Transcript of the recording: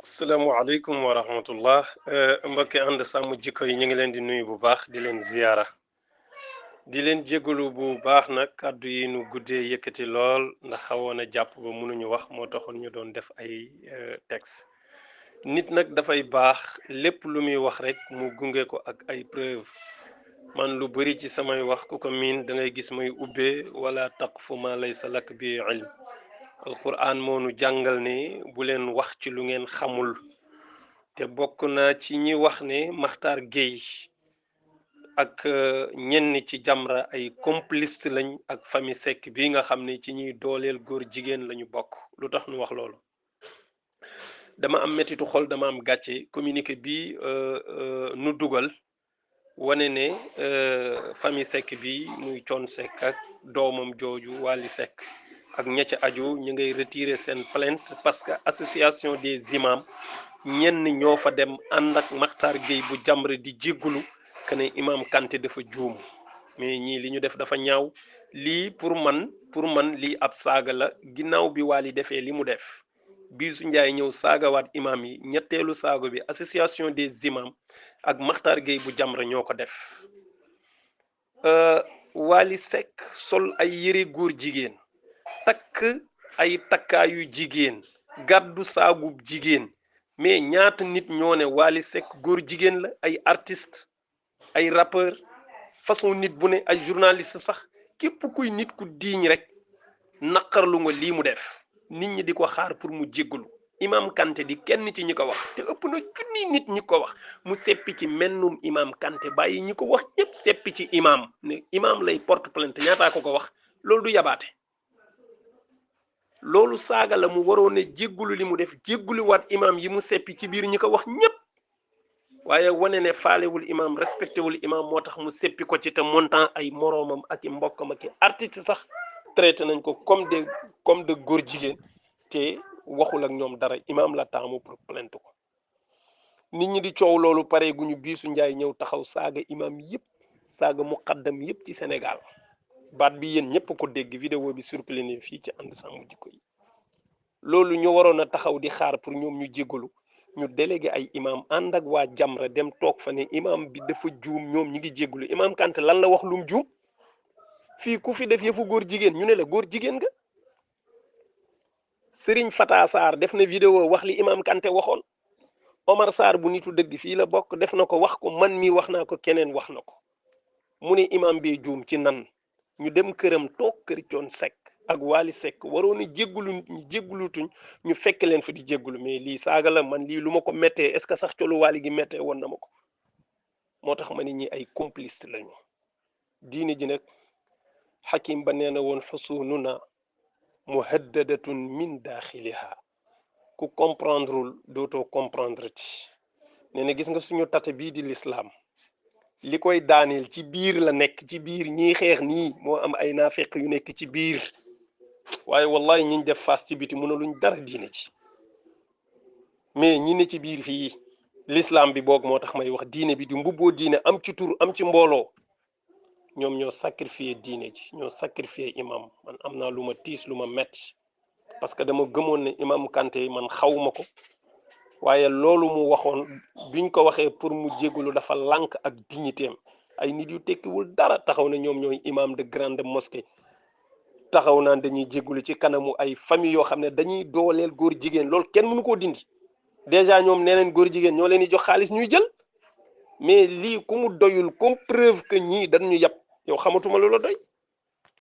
Asalaamaaleykum wa rahmatullah mbokki ànd sàmm jikko yi ñu ngi leen di nuyu bu baax di leen ziyaara di leen jégalu bu baax nag kàddu yi nu guddee yëkkati lool ndax xawoon a jàpp ba mënuñu wax moo taxoon ñu doon def ay texte nit nag dafay baax lépp lu muy wax rek mu gunge ko ak ay preuve man lu bari ci samay wax ku ko miin da ngay gis may ubbee wala taqfu ma laysa lak bi ilm alquran moo nu jàngal ne bu leen wax ci lu ngeen xamul te bokk na ci ñi wax ne Makhtar Gueye ak ñenn ci Jamra ay complice lañ ak famille Seck bi nga xam ne ci ñuy dooleel góor jigéen lañu bokk lu tax nu wax loolu dama am mettitu xol dama am gàcce communiqué bi nu dugal wane ne famille Seck bi muy Thione Seck ak doomam jooju Wally Seck ak ña ca aju ñu ngay retirer seen plainte parce que association des imams ñenn ñoo fa dem ànd ak Makhtar Gueye bu Jamra di jéggulu que ne imam Kanté dafa juum mais ñii li ñu def dafa ñaaw lii pour man lii ab saaga la ginnaaw bi Wally defee li mu def Bijou Ndiaye ñëw saagawaat imam yi ñetteelu saago bi association des imams ak Makhtar Gueye bu Jamra ñoo ko def Wally Seck sol ay yëre góor jigéen takk ay takkaayu jigéen gàddu saagub jigéen mais ñaata nit ñoo ne Wally Seck góor jigéen la ay artiste ay rappeur façon nit bu ne ay journaliste sax képp kuy nit ku diiñ rek naqarlu nga lii mu def nit ñi di ko xaar pour mu jéggalu imam Kanté di kenn ci ñi ko wax te ëpp na junni nit ñi ko wax mu seppi ci mennum imam Kanté bàyyi ñi ko wax ñëpp seppi ci imam ne imam lay porte plainte ñaataa ko wax loolu du yabaate loolu saaga la mu waroon a jéggulu li mu def jéggulu waat imam yi mu seppi ci biir ñi ko wax ñëpp waaye wane ne faalewul imam respecté wul imam moo tax mu seppi ko ci te montant ay moroomam ak i mbokkam ak i artiste sax traité nañ ko comme de góor jigéen te waxul ak ñoom dara imam la taamu pour plainte ko nit ñi di coow loolu pare gu ñu Bijou Ndiaye ñëw taxaw saaga imam yëpp saaga muqaddam yëpp ci Sénégal baat bi yéen ñëpp ko dégg vidéo bi circulé ne fii ci ànd sàmm jikko yi loolu ñu waroon a taxaw di xaar pour ñoom ñu jégalu ñu délégué ay imam ànd ak waa Jamra dem toog fa ne imam bi dafa juum ñoom ñi ngi jégalu imam Kanté lan la wax lum juum fii ku fi def yëfu góor jigéen ñu ne la góor jigéen nga Serigne Fata Sarr def na vidéo wax li imam Kanté waxoon Omar Sarr bu nitu dëgg fii la bokk def na ko wax ko man mi wax naa ko keneen wax na ko mu ne imam bi juum ci nan ñu dem këram toog kër Thione Seck ak Wally Seck waroon a jéggulu nit ñi jéggulutuñ ñu fekk leen fa di jéggulu mais lii saaga la man lii lu ma ko méttee est-ce que sax colu Wally gi méttee woon na ma ko moo tax ma nit ñi ay complice lañu diine ji nag xakim ba nee na woon xusununa muhaddadatun min daaxiliha ku comprendreul dootoo comprendre ti nee na gis nga suñu tate bii di l'islam li koy daaneel ci biir la nekk ci biir ñiy xeex nii moo am ay naafeq yu nekk ci biir waaye wallahi ñiñ def face ci biti mënaluñ dara diine ci mais ñi ne ci biir fii l'islam bi boog moo tax may wax diine bi di mbubboo diine am ci tur am ci mbooloo ñoom ñoo sacrifié diine ji ñoo sacrifié imam man am naa lu ma tiis lu ma metti parce que dama gëmoon ne imam Kanté man xawma ko waaye loolu mu waxoon biñ ko waxee pour mu jégalu dafa lànk ak dignitéem ay nit yu tekkiwul dara taxaw na ñoom ñooy imam de grande mosquée taxaw naan dañuy jégalu ci kanamu ay famille yoo xam ne dañuy dooleel góor jigéen loolu kenn mënu koo dindi déjà ñoom nee nañ góor jigéen ñoo leen di jox xaalis ñuy jël mais lii ku mu doyul comme preuve que ñii dañu yàpp yow xamatuma loola doy